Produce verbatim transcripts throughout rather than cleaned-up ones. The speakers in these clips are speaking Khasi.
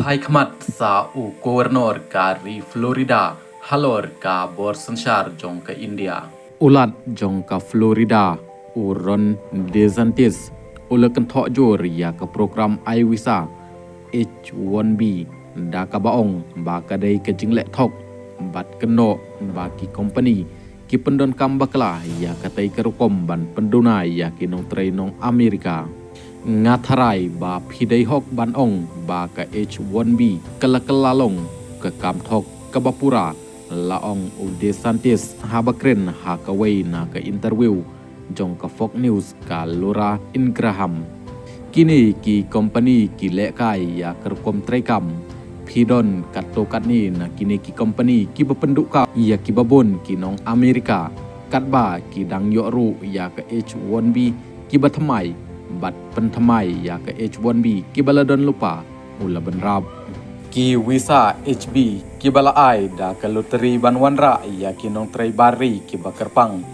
Phai khmat sa u Governor ka ri Florida halor ka bor synshar jong ka India. U Lat jong ka Florida, u Ron DeSantis, u la kynthoh jur ïa ka program ai visa H one B da kaba ong ba ka dei ka jingleh thok bad kynnoh ba ki company ki pyndonkam bakla ïa katei ka rukom ban pynduna ïa ki nongtrei nong Amerika. Nga tharai ba phi dei hok ban ong ba ka H one B ka la kylla long ka kam thok kaba pura, la ong u DeSantis haba kren ha kawei na ka interview jong ka Fox News ka Laura Ingraham. Kine ki company ki lehkai ïa ka rukom treikam. Phi don katto katne na kine ki company kiba pynduh kam ïa kiba bun ki nong Amerika, katba ki dang ïoh ruh ïa ka H one B kiba thymmai bad pynthymmai ïa ka H one B kiba la don lypa, u la bynrap. Ki visa H B kiba la ai da ka lottery ban wanrah ïa ki nongtrei bar ri kiba kyrpang,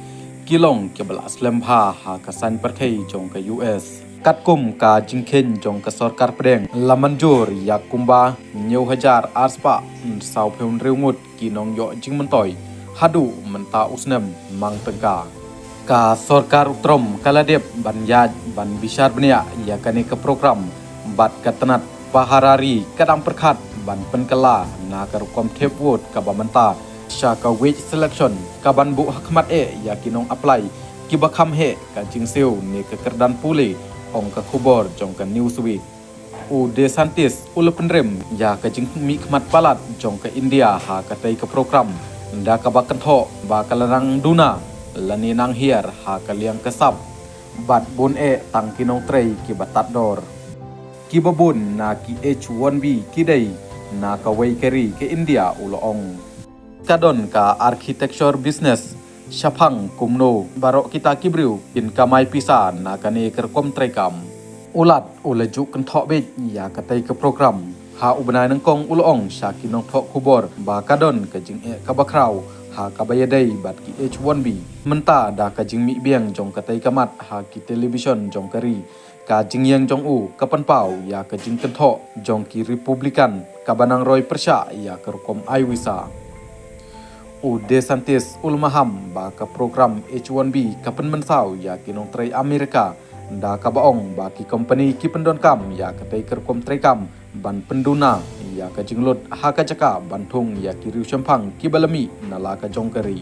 ki long kiba la slem bha ha ka saiñ pyrthei jong ka U S. Katkum ka jingkheiñ jong ka sorkar pdeng, la mynjur ïa kumba hynñiew hajar arspah saw phew hynriew ngut ki nongïoh jingmyntoi haduh mynta u snem mang tyngka. Ka sorkar u Trump ka la dep ban ïaid ban bishar bniah ïa kane ka program bad ka tnat pahara ri ka dang pyrkhat ban pynkylla na ka rukom thep vote kaba mynta sha ka wage selection, kaban buh ha khmat eh ïa ki nong apply kiba kham heh ka jingsiew ne ka kyrdan pule, ong ka khubor jong ka Newsweek. U DeSantis u la pynrem ïa ka jingmihkhmat palat jong ka India ha katei ka program da kaba kynthoh ba ka la nang duna lane nang hiar ha ka liang ka sap bad bun eh tang ki nongtrei kiba tad dor. Kiba bun na ki H one B ki dei na kawei ka ri ka India, u la ong. Ka don ka architecture business shaphang kumno baroh kita ki briew kin kamai pisa na kane ka rukom treikam. U Lat u la ju kynthoh beit ïa katei ka program ha u bnai nyngkong, u la ong sha ki nongthoh khubor ba ka don ka jingeh kaba khraw ha kaba ïadei bad ki H one B. Mynta da ka jingmih biang jong katei ka mat ha ki television jong ka ri, ka jingïeng jong u ka pynpaw ïa ka jingkynthoh jong ki Republican kaba nang roi pyrshah ïa ka rukom ai visa. U DeSantis u la maham ba ka program H one B ka pynmynsaw ïa ki nongtrei Amerika da kaba ong ba ki company ki pyndonkam ïa katei ka rukom treikam ban pynduna ïa ka jinglut ha ka jaka ban thung ïa ki riewshemphang kiba la mih na la ka jong ka ri.